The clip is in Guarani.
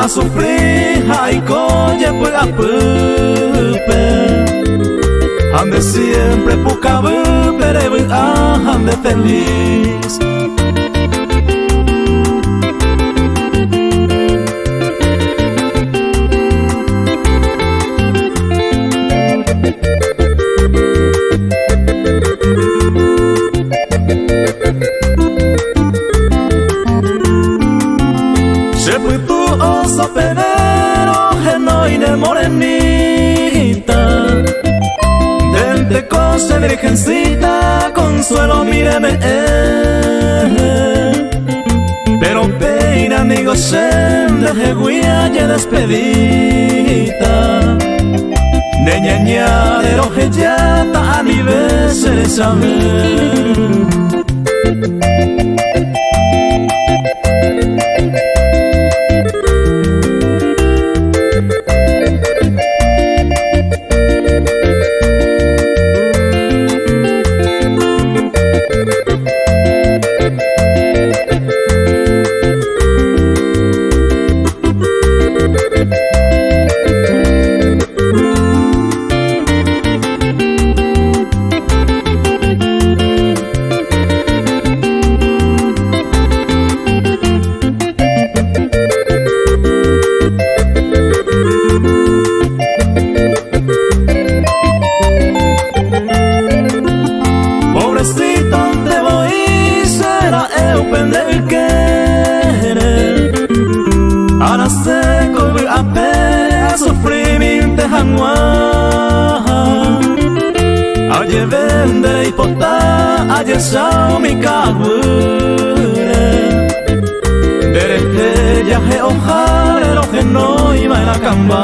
Asufri ha aiko jepy'apýpe Ha nde siempre pukavýpe revy'a ha nde feliz. Che pytu osopevérõ henói ne morenita Ndénte ko che virgencita consuelo mi reme'ẽ Pero péina ningo che ndehegui ajedespedíta Ne ñañáre rohejáta anive che rechave. Pobrecito nde voi che ra'e upe nde ykére Arase ko vy'ape asufrimínte hag̃ua Ajeve nde reipota ajecha umi ka'aguýre Nderehe jahe'oha rerohenóiva'erã kamba.